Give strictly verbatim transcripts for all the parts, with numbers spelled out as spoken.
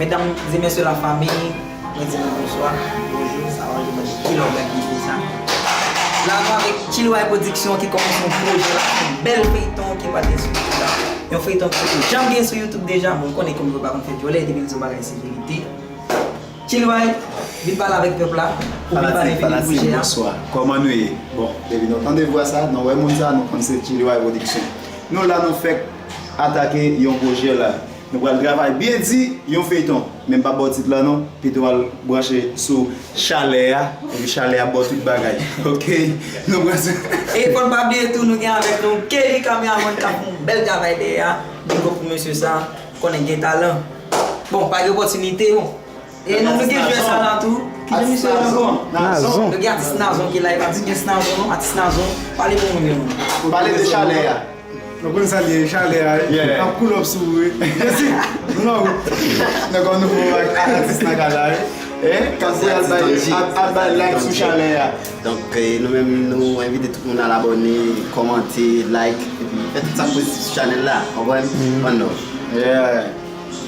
Medam e mesye, lafanmi, mwen di nou bonswa, bonjou, sa va, mwen di ki lè w gade videyo sa. La nou avèk Chilway Production ki kòmanse yon pwojè la, yon bèl feyton ki pa gen sou YouTube la. Yon feyton ki poko janm gen sou YouTube deja, bon, ou konnen kòm yo pa konn fè djòlè, depi l di yon bagay se verite. Chilway, vin pale avèk pèp la, ou vin pale, fanatik, fanatik, pwojè a. Bonswa. Kòman nou ye? Bon, depi nou tande vwa sa, nou wè moun sa, nou konn se Chilway Production. Nou la, nou fèk atake yon pwojè la. Nou pral travay byen di yon feyton. Men m p ap ba w tit la non. Pito w al branche sou Chalè a. Epi Chalè a ba w tout bagay. Oke? Nou pral... E fò n pa bliye tou, nou gen avèk nou Kelly, kameraman, k ap fè yon bèl travay dèyè a. Big up pou mesye sa. Konnen gen talan. Bon, pa gen opòtinite, bon. E nou, nou gen jwè sa la tou. Ki jan misye rele ankò? Nazon. Nou gen atis Nazon ki la, e pa ti pyès Nazon non, atis Nazon. Pale pou moun yo non. Pale de Chalè a. Nou konn sa l ye, Chalè a, wi. Yeah. N ap cool up sou ou, wi. Mèsi. Nou nan wout. Nou gen yon nouvo a-, atis nan kay la, wi. Eh, k ap al bay, al, al bay like sou Chalè a. Donk, eh, nou menm, nou envite tout moun al abòne, kòmante, like, epi fè tout sa k pozitif sou chanèl la, konprann? One love. Yeah.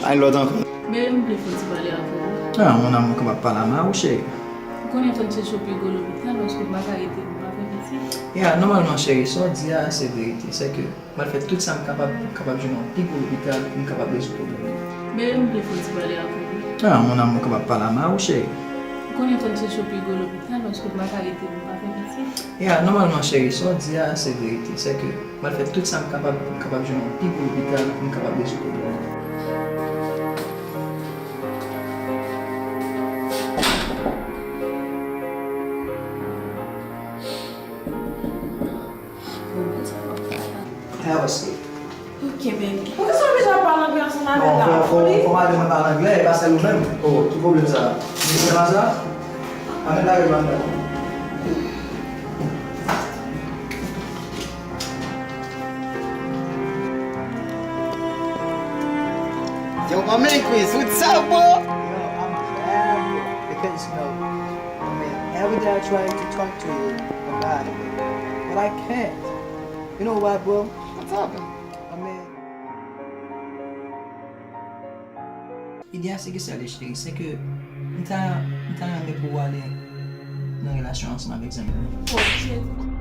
Ann lòt ankò. Bebe, m vle fè yon ti pale avè w. Ah, mon amour, kapab pale a mari w, cheri. Ou konnen fò n chèche yon pi gwo lopital, paske m pa ka rete pou m pa fè pitit. Ya, nòmalman, cheri, sa w di a, se verite. Se ke m al fè tout sa m kapab pou m kapab jwenn yon pi gwo lopital pou m kapab rezoud pwoblèm nan. Bebe, m vle fè yon ti pale avè w. Ah, mon amour, kapab pale a mari w, cheri. Ou konnen fò n chèche yon pi gwo lopital, paske m pa ka rete pou m pa fè pitit. Ya, nòmalman, cheri, sa w di a, se verite. Se ke m al fè tout sa m kapab pou m kapab jwenn yon pi gwo lopital pou m kapab rezoud pwoblèm nan. Have a seat. Ok, baby. Poukisa w bezwen pale anglè ansanm avè l la? Fò, fò, fò madanm mwen pale anglè, e pa sèl ou menm. Oh, ki pwoblèm sa? Ou gen pwoblèm sa? Ann al lage l anndan. Yo, my man Chris, what's up, bro? Yo, I'm glad, bro, because, you know, I mean, every day I try to talk to you about it, but I can't. You know why, bro? What's up? I mean, ide a se ki sa l ye, cheri, se ke m ta, m ta renmen pou w ale nan relasyon ansanm avèk zanmi m. Oh, shit.